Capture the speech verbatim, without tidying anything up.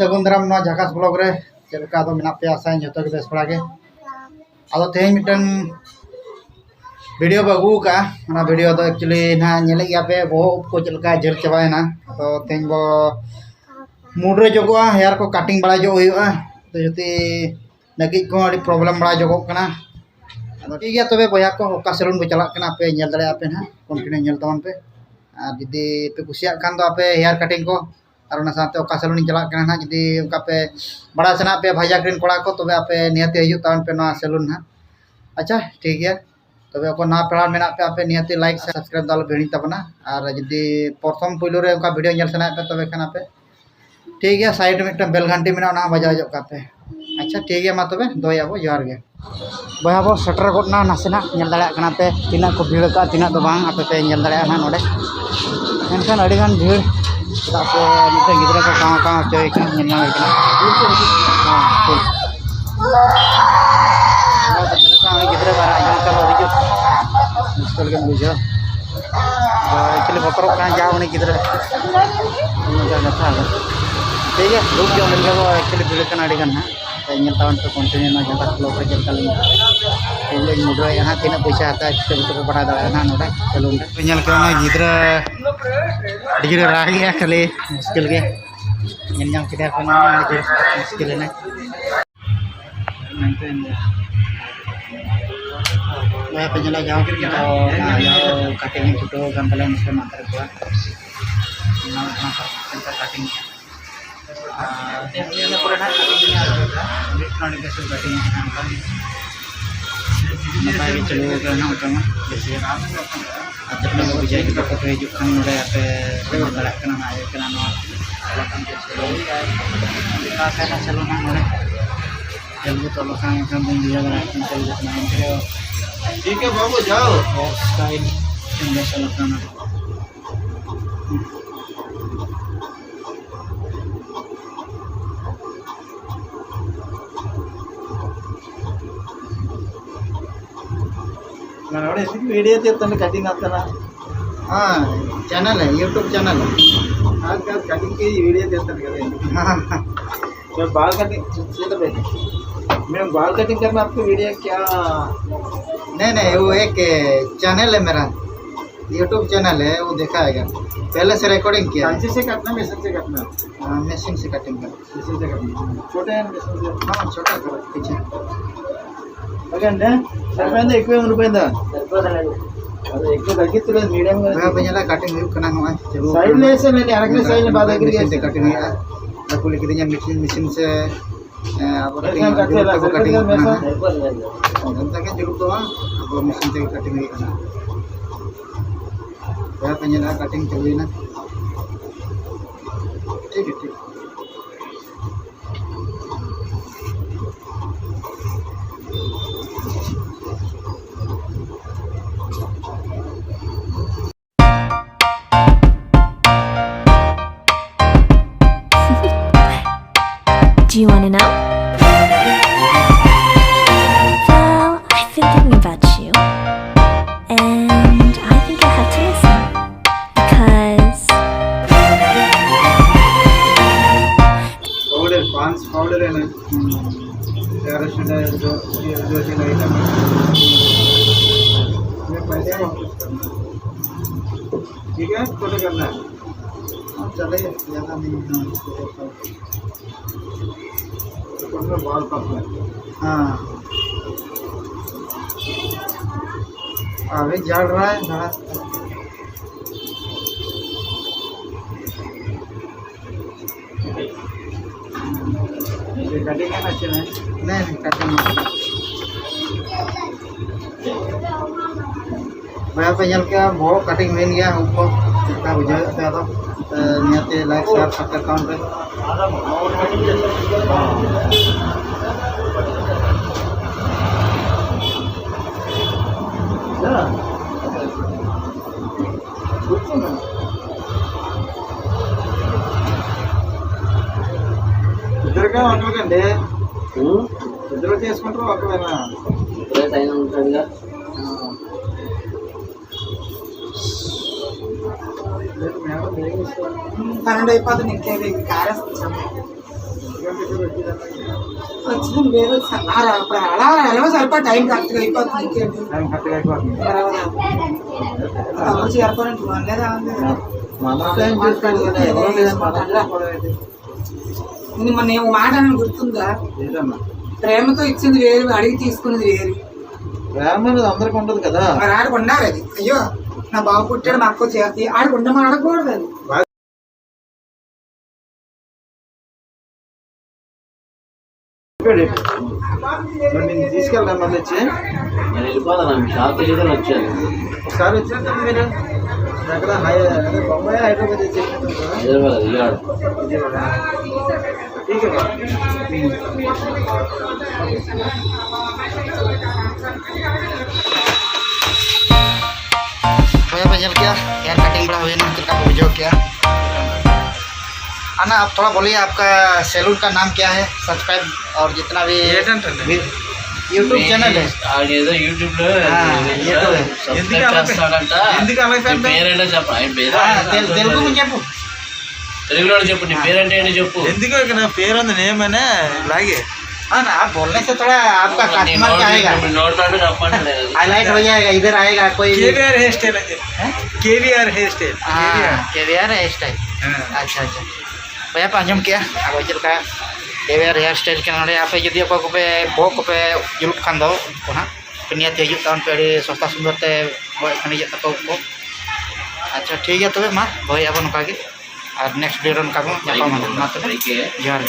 ᱥᱟᱹᱜᱩᱱ ᱫᱟᱨᱟᱢ ᱱᱚᱣᱟ ᱡᱷᱟᱠᱟᱥ ᱵᱞᱚᱜ ᱨᱮ᱾ ᱪᱮᱫ ᱞᱮᱠᱟ ᱟᱫᱚ ᱢᱮᱱᱟᱜ ᱯᱮᱭᱟ? ᱟᱥᱟᱭᱟᱹᱧ ᱡᱚᱛᱚ ᱜᱮ ᱵᱮᱥ ᱵᱟᱲᱟ ᱜᱮ᱾ ᱟᱫᱚ ᱛᱮᱦᱮᱧ ᱢᱤᱫᱴᱮᱱ ᱵᱷᱤᱰᱤᱭᱳ ᱵᱚ ᱟᱹᱜᱩ ᱟᱠᱟᱫᱼᱟ᱾ ᱚᱱᱟ ᱵᱷᱤᱰᱤᱭᱳ ᱫᱚ ᱮᱠᱪᱩᱭᱮᱞᱤ ᱱᱟᱦᱟᱜ ᱧᱮᱞᱮᱫ ᱜᱮᱭᱟ ᱯᱮ, ᱵᱚᱦᱚᱜ ᱩᱵ ᱠᱚ ᱪᱮᱫ ᱞᱮᱠᱟ ᱡᱷᱟᱹᱞ ᱪᱟᱵᱟᱭᱮᱱᱟ᱾ ᱟᱫᱚ ᱛᱮᱦᱮᱧ ᱵᱚ ᱢᱩᱰᱨᱟᱹ ᱡᱚᱜᱚᱜᱼᱟ, ᱦᱮᱭᱟᱨ ᱠᱚ ᱠᱟᱴᱤᱝ ᱵᱟᱲᱟ ᱡᱚᱜ ᱦᱩᱭᱩᱜᱼᱟ᱾ ᱟᱫᱚ ᱡᱩᱫᱤ ᱱᱟᱹᱠᱤᱡ ᱠᱚᱦᱚᱸ ᱟᱹᱰᱤ ᱯᱨᱚᱵᱞᱮᱢ ᱵᱟᱲᱟ ᱡᱚᱜᱚᱜ ᱠᱟᱱᱟ᱾ ᱟᱫᱚ ᱴᱷᱤᱠ ᱜᱮᱭᱟ, ᱛᱚᱵᱮ ᱵᱚᱭᱦᱟ ᱠᱚ, ᱚᱠᱟ ᱥᱮᱞᱩᱱ ᱵᱚ ᱪᱟᱞᱟᱜ ᱠᱟᱱᱟ ᱟᱯᱮ ᱧᱮᱞ ᱫᱟᱲᱮᱭᱟᱜᱼᱟ ᱯᱮ ᱱᱟᱦᱟᱜ, ᱠᱚᱱᱴᱤᱱᱤᱭᱩ ᱧᱮᱞ ᱛᱟᱵᱚᱱ ᱯᱮ᱾ ᱟᱨ ᱡᱩᱫᱤ ᱯᱮ ᱠᱩᱥᱤᱭᱟᱜ ᱠᱷᱟᱱ ᱫᱚ ᱟᱯᱮ ᱦᱮᱭᱟᱨ ᱠᱟᱴᱤᱝ ᱠᱚ, ᱟᱨ ᱚᱱᱟ ᱥᱟᱶᱛᱮ ᱚᱠᱟ ᱥᱮᱞᱩᱱ ᱤᱧ ᱪᱟᱞᱟᱜ ᱠᱟᱱᱟ ᱱᱟᱦᱟᱜ, ᱡᱩᱫᱤ ᱚᱱᱠᱟ ᱯᱮ ᱵᱟᱲᱟᱭ ᱥᱟᱱᱟᱭᱮᱫ ᱯᱮᱭᱟ ᱵᱷᱟᱡᱟᱠ ᱨᱮᱱ ᱠᱚᱲᱟ ᱠᱚ, ᱛᱚᱵᱮ ᱟᱯᱮ ᱱᱤᱦᱟᱹᱛ ᱦᱤᱡᱩᱜ ᱛᱟᱵᱚᱱ ᱯᱮ ᱱᱚᱣᱟ ᱥᱮᱞᱩᱱ ᱱᱟᱦᱟᱜ᱾ ᱟᱪᱪᱷᱟ, ᱴᱷᱤᱠ ᱜᱮᱭᱟ᱾ ᱛᱚᱵᱮ ᱚᱠᱚᱭ ᱱᱟᱣᱟ ᱯᱮᱲᱟ ᱢᱮᱱᱟᱜ ᱯᱮ, ᱟᱯᱮ ᱱᱤᱦᱟᱹᱛ ᱞᱟᱭᱤᱠ, ᱥᱟᱵᱥᱠᱨᱟᱭᱤᱵ ᱫᱚ ᱟᱞᱚ ᱯᱮ ᱦᱤᱲᱤᱧ ᱛᱟᱵᱚᱱᱟ᱾ ᱟᱨ ᱡᱩᱫᱤ ᱯᱨᱚᱛᱷᱚᱢ ᱯᱳᱭᱞᱳ ᱨᱮ ᱚᱱᱠᱟ ᱵᱷᱤᱰᱤᱭᱳ ᱧᱮᱞ ᱥᱟᱱᱟᱭᱮᱫ ᱯᱮ, ᱛᱚᱵᱮ ᱠᱷᱟᱱ ᱟᱯᱮ, ᱴᱷᱤᱠ ᱜᱮᱭᱟ, ᱥᱟᱭᱤᱰ ᱨᱮ ᱢᱤᱫᱴᱟᱝ ᱵᱮᱞ ᱜᱷᱟᱱᱴᱤ ᱢᱮᱱᱟᱜᱼᱟ, ᱚᱱᱟ ᱦᱚᱸ ᱵᱟᱡᱟᱣ ᱧᱚᱜ ᱠᱟᱜ ᱯᱮ᱾ ᱟᱪᱪᱷᱟ, ᱴᱷᱤᱠ ᱜᱮᱭᱟ, ᱢᱟ ᱛᱚᱵᱮ ᱫᱚᱦᱚᱭᱮᱫᱼᱟ ᱵᱚ, ᱡᱚᱦᱟᱨ ᱜᱮ᱾ ᱵᱚᱭᱦᱟ ᱵᱚ ᱥᱮᱴᱮᱨ ᱜᱚᱫ ᱮᱱᱟ, ᱱᱟᱥᱮᱱᱟᱜ ᱧᱮᱞ ᱫᱟᱲᱮᱭᱟᱜ ᱠᱟᱱᱟ ᱯᱮ ᱛᱤᱱᱟᱹᱜ ᱠᱚ ᱵᱷᱤᱲ ᱟᱠᱟᱫᱼᱟ, ᱛᱤᱱᱟᱹᱜ ᱫᱚ ᱵᱟᱝ, ᱟᱯᱮ ᱯᱮ ᱧᱮᱞ ᱫᱟᱲᱮᱭᱟᱜᱼᱟ ᱱᱟᱦᱟᱜ ᱱᱚᱰᱮ᱾ ᱢᱮᱱᱠᱷᱟᱱ ᱟᱹᱰᱤᱜᱟᱱ ᱵᱷᱤᱲ, ᱪᱮᱫᱟᱜ ᱥᱮ ᱢᱤᱫᱴᱮᱱ ᱜᱤᱫᱽᱨᱟᱹ ᱠᱚ ᱠᱟᱶ ᱠᱟᱶ ᱦᱚᱪᱚᱭᱮ ᱠᱟᱱᱟ, ᱧᱮᱞ ᱧᱟᱢ ᱦᱩᱭ ᱠᱟᱱᱟ᱾ ᱦᱮᱸ, ᱴᱷᱤᱠ᱾ ᱜᱤᱫᱽᱨᱟᱹ ᱵᱟᱨ ᱟᱡᱚᱢ ᱠᱟᱛᱮ ᱦᱤᱡᱩᱜ ᱢᱩᱥᱠᱤᱞ ᱜᱮᱢ ᱵᱩᱡᱷᱟᱹᱣᱟ᱾ ᱟᱫᱚ ᱮᱠᱪᱩᱭᱮᱞᱤ ᱵᱚᱛᱚᱨᱚᱜ ᱠᱟᱱᱟ ᱡᱟ ᱩᱱᱤ ᱜᱤᱫᱽᱨᱟᱹ᱾ ᱚᱱᱠᱟ ᱠᱟᱛᱷᱟ ᱟᱫᱚ᱾ ᱴᱷᱤᱠ ᱜᱮᱭᱟ, ᱫᱩᱲᱩᱵ ᱡᱚᱢ ᱞᱟᱹᱜᱤᱫ ᱫᱚ ᱮᱠᱪᱩᱭᱮᱞᱤ ᱵᱷᱤᱲ ᱠᱟᱱᱟ ᱟᱹᱰᱤ ᱜᱟᱱ ᱦᱟᱸᱜ᱾ ᱛᱚ ᱧᱮᱞ ᱛᱟᱵᱚᱱ ᱯᱮ ᱠᱚᱱᱴᱤᱱᱤᱭᱩ ᱱᱚᱣᱟ ᱡᱷᱟᱠᱟᱥ ᱵᱞᱚᱜ ᱨᱮ ᱪᱮᱫ ᱞᱮᱠᱟ ᱞᱤᱧ ᱩᱵ ᱞᱤᱧ ᱢᱩᱰᱨᱟᱹᱭᱮᱫᱼᱟ ᱦᱟᱸᱜ, ᱛᱤᱱᱟᱹᱜ ᱯᱚᱭᱥᱟ ᱦᱟᱛᱟᱣᱟ ᱪᱤᱠᱟᱹ ᱵᱩᱴᱟᱹ ᱯᱮ ᱵᱟᱲᱟᱭ ᱫᱟᱲᱮᱭᱟᱜᱼᱟ ᱦᱟᱸᱜ ᱱᱚᱰᱮ ᱥᱮᱞᱩᱱ ᱨᱮ᱾ ᱯᱮ ᱧᱮᱞ ᱠᱮᱫᱟ ᱱᱚᱣᱟ ᱜᱤᱫᱽᱨᱟᱹ ᱟᱹᱰᱤ ᱡᱳᱨᱮ ᱨᱟᱜᱮᱫᱼᱟ, ᱠᱷᱟᱹᱞᱤ ᱢᱩᱥᱠᱤᱞ ᱜᱮ᱾ ᱧᱮᱞ ᱧᱟᱢ ᱠᱮᱫᱮᱭᱟ ᱠᱚ ᱱᱚᱣᱟ ᱟᱹᱰᱤ ᱡᱳᱨ ᱢᱩᱥᱠᱤᱞ ᱮᱱᱟ᱾ ᱢᱮᱱᱛᱮ ᱵᱚᱭᱦᱟ ᱯᱮ ᱧᱮᱞᱟ ᱡᱟᱦᱟᱸ ᱠᱟᱹᱴᱤᱡ ᱤᱧ ᱪᱷᱩᱴᱟᱹᱣ ᱟᱠᱟᱱ ᱛᱟᱞᱮᱭᱟ ᱢᱤᱫᱴᱮᱱ ᱢᱟᱛᱨᱮ ᱠᱚᱲᱟ᱾ ᱚᱱᱟ ᱚᱱᱟ ᱠᱟᱹᱴᱤᱡ ᱟᱨ ᱱᱤᱭᱟᱹ ᱠᱚᱨᱮ ᱱᱟᱜ ᱠᱟᱹᱴᱤᱡ ᱤᱧ ᱟᱨ ᱤᱞᱮᱠᱴᱨᱚᱱᱤᱠ ᱜᱮ ᱥᱩᱫᱷᱩ ᱠᱟᱹᱴᱤᱡ ᱤᱧ ᱚᱱᱠᱟᱱ ᱱᱟᱯᱟᱭ ᱜᱮ ᱪᱟᱹᱞᱩ ᱟᱠᱟᱱᱟ ᱚᱱᱠᱟ ᱢᱟ ᱵᱮᱥ ᱜᱮ᱾ ᱟᱨ ᱡᱚᱛᱚ ᱠᱚ ᱵᱩᱡᱷᱟᱹᱣ ᱠᱮᱫᱟ ᱠᱚ ᱦᱤᱡᱩᱜ ᱠᱷᱟᱱ ᱱᱚᱰᱮ ᱟᱯᱮ ᱧᱮᱞ ᱫᱟᱲᱮᱭᱟᱜ ᱠᱟᱱᱟ ᱱᱚᱣᱟ ᱦᱩᱭᱩᱜ ᱠᱟᱱᱟ ᱱᱚᱣᱟ ᱞᱚᱠᱟᱱ ᱜᱮᱥ ᱥᱤᱞᱤᱱᱰᱟᱨ᱾ ᱚᱠᱟ ᱥᱮᱫ ᱨᱮ ᱪᱟᱹᱞᱩ ᱱᱟᱜ ᱱᱚᱰᱮ ᱪᱟᱹᱞᱩ ᱜᱮ ᱛᱚ ᱞᱚᱠᱟᱱ ᱮᱱᱠᱷᱟᱱ ᱵᱟᱹᱧ ᱵᱩᱡᱷᱟᱹᱣ ᱫᱟᱲᱮᱭᱟᱜ ᱠᱟᱱᱟ ᱪᱟᱹᱞᱩ ᱜᱮ ᱛᱟᱦᱮᱱᱟ ᱮᱱᱛᱮ ᱨᱮᱦᱚᱸ ᱴᱷᱤᱠ ᱜᱮ ᱵᱟᱹᱵᱩ ᱡᱟᱣ᱾ ᱚᱯᱷ ᱥᱟᱭᱤᱰ ᱜᱮᱥ ᱞᱚᱠᱟᱱ᱾ ᱢᱟᱱᱮ ᱚᱸᱰᱮ ᱥᱩᱫᱷᱩ ᱮᱲᱮ ᱛᱮ ᱛᱟᱦᱞᱮ ᱠᱟᱹᱴᱤᱡ ᱱᱟᱛᱮ ᱱᱟ᱾ हाँ, चैनल है, यूट्यूब चैनल है। आजकल कटिंग की वीडियो देता रहता है। हाँ। तो बाल कटिंग, ये तो बेटा, मैं बाल कटिंग करना आपको वीडियो क्या? नहीं, नहीं, वो एक चैनल है मेरा, यूट्यूब चैनल है, वो दिखाएगा। पहले से रिकॉर्डिंग किया है। कैंची से काटना, मशीन से काटना? हाँ, मशीन से कटिंग करना। छोटे हैं, हाँ, छोटा करो, पीछे। ఓకే అండి, సరిపోయిందా? ఎక్కువ ఏమైనా రూపాయిందా? అది ఎక్కువ తగ్గిస్తులేదు, మీడియం. ᱵᱚᱭᱦᱟ ᱯᱮ ᱧᱮᱞᱟ, ᱠᱟᱴᱤᱝ ᱦᱩᱭᱩᱜ ᱠᱟᱱᱟ ᱱᱚᱜᱼᱚᱭ, ᱪᱟᱹᱞᱩ ᱥᱟᱭᱤᱰ ᱟᱠᱟᱱᱟ᱾ ᱞᱮ ᱥᱮ ᱞᱮ ᱟᱨᱟᱜ ᱞᱮ ᱥᱟᱭᱤᱰ ᱞᱮ ᱵᱟᱫ ᱢᱮᱥᱤᱱ ᱟᱹᱠᱷᱨᱤᱧ ᱛᱮ ᱠᱟᱴᱤᱝ ᱦᱩᱭᱩᱜᱼᱟ᱾ ᱵᱟᱠᱚ ᱞᱟᱹᱭ ᱠᱤᱫᱤᱧᱟ, ᱢᱮᱥᱤᱱ, ᱢᱮᱥᱤᱱ ᱥᱮ, ᱮ, ᱟᱵᱚ ᱢᱮᱥᱤᱱ ᱠᱟᱴᱤᱝ ᱠᱟᱴᱤᱝ ᱦᱩᱭᱩᱜ ᱛᱟᱠᱚ, ᱠᱟᱴᱤᱝ ᱦᱩᱭᱩᱜ ᱠᱟᱱᱟ ᱱᱟᱦᱟᱜ᱾ ᱚᱱᱠᱟ ᱜᱮ ᱡᱩᱞᱩᱯ ᱫᱚ ᱵᱟᱝ, ᱟᱵᱚ ᱢᱮᱥᱤᱱ ᱛᱮᱜᱮ ᱠᱟᱴᱤᱝ ᱦᱩᱭᱩᱜ ᱠᱟᱱᱟ᱾ ᱵᱚᱭᱦᱟ ᱯᱮ ᱧᱮᱞᱟ, ᱠᱟᱴᱤᱝ ᱪᱟᱹᱞᱩᱭᱮᱱᱟ᱾ ᱴᱷᱤᱠ ᱜᱮᱭᱟ, ᱴᱷᱤᱠ᱾ Do you want to know? Well, I've been thinking about you, and I think I have to listen because powder, पांच पाउडर है ना, तेरह सौ जो, जो, जो, जो नहीं था, मैं पैसे वापस करना। ठीक है, छोटे करना है। हाँ, चले, ज़्यादा नहीं, हाँ। तो उसमें बाल पक गए। हाँ। अभी जल रहा है थोड़ा। ये कटिंग है ना, अच्छे में? नहीं, नहीं, कटिंग नहीं। ᱵᱚᱭᱦᱟ ᱯᱮ ᱧᱮᱞ ᱠᱮᱜᱼᱟ, ᱵᱚᱦᱚᱜ ᱠᱟᱴᱤᱝ ᱦᱩᱭᱮᱱ ᱜᱮᱭᱟ, ᱩᱵ ᱠᱚ ᱪᱮᱫ ᱞᱮᱠᱟ ᱵᱩᱡᱷᱟᱹᱣᱮᱫ ᱯᱮ ᱟᱫᱚ? ᱮ, ᱱᱤᱭᱟᱹᱛᱮ ᱞᱟᱭᱤᱠ, ᱥᱮᱭᱟᱨ, ᱥᱟᱵᱥᱠᱨᱟᱭᱤᱵ ᱠᱟᱜ ᱯᱮ᱾ ఇద్దరుగా ఒకరికండి. ఇద్దరు చేసుకుంటారు ఒకవేళ. ఇద్దరే సైన్ ఉంటుందిగా. ఆ. పన్నెండు అయిపోతుంది, ఇంకేది కారేస్తుంది. వచ్చింది వేరే సార్. అలా అలా అలా సరిపో టైం కరెక్ట్గా అయిపోతుంది, ఇంకేంటి? టైం కరెక్ట్గా అయిపోతుంది. తర్వాత తమ్ముడు చేరుకోవడానికి మనలేదా? మన టైం చూసుకుంటే ఎవరో లేదు, మన టైం కూడా లేదు. ఇది మన నేను మాట అని గుర్తుందా? ఏదన్నా ప్రేమతో ఇచ్చింది వేరు, అడిగి తీసుకున్నది వేరు. ప్రేమ అనేది అందరికి ఉండదు కదా. మరి ఆడికి ఉండాలి అది. అయ్యో, నా బాబు పుట్టాడు, మా అక్క చేతి ఆడికి ఉండమని అడగకూడదు అది. మరి నేను తీసుకెళ్తాను మళ్ళీ వచ్చి. నేను వెళ్ళిపోతాను, షాప్ తీసుకొని వచ్చాను. ఒకసారి వచ్చినట్టు మీరు ఎక్కడ హై-, అదే బొంబాయి, హైదరాబాద్ వచ్చి హైదరాబాద్ వెళ్ళాడు. విజయవాడ. ठीक है. भैया, भैया, क्या हेयर कटिंग बड़ा हुई ना, कितना वीडियो क्या? अन्ना, आप थोड़ा बोलिए, आपका सैलून का नाम क्या है? सब्सक्राइब और जितना भी यूट्यूब चैनल है। ఆడు ఏదో యూట్యూబ్ లో ఆ, యూట్యూబ్. సబ్స్క్రైబ్ చేస్తాడంట. ఎందుకు అలా నీ పేరేంటో చెప్పు, ఆయన పేరు हाँ, तेल-, तेलुगु में क्या? తెలుగులో చెప్పు, నీ పేరంటే ఏంటో చెప్పు. ఎందుకు ఇక్కడ నా పేరు ఉంది నేమనే ఇలాగే. हाँ ना, आप बोलने से थोड़ा आपका నీ कस्टमर क्या आएगा, నోట్లో, నీ నోట్లో చెప్పండి. हाईलाइट हो जाएगा, इधर आएगा कोई भी। కేవీఆర్ హెయిర్ స్టైల్ అని చెప్పి. हैं? KVR hair style. हाँ, केवीआर हेयर स्टाइल। अच्छा, अच्छा। भैया, आप अंजम किया? अब चल का केवीआर हेयर स्टाइल के नारे यहाँ पे यदि आपको पे बो को पे जुलूप खान दो को ना, तो नियत हिजुक तान पे अड़ी सस्ता सुंदर ते बो खनी जब तक को। अच्छा, ठीक है, तबे मा भाई अपन का के और नेक्स्ट वीडियो रन का को जपा मन मा तबे जोहार।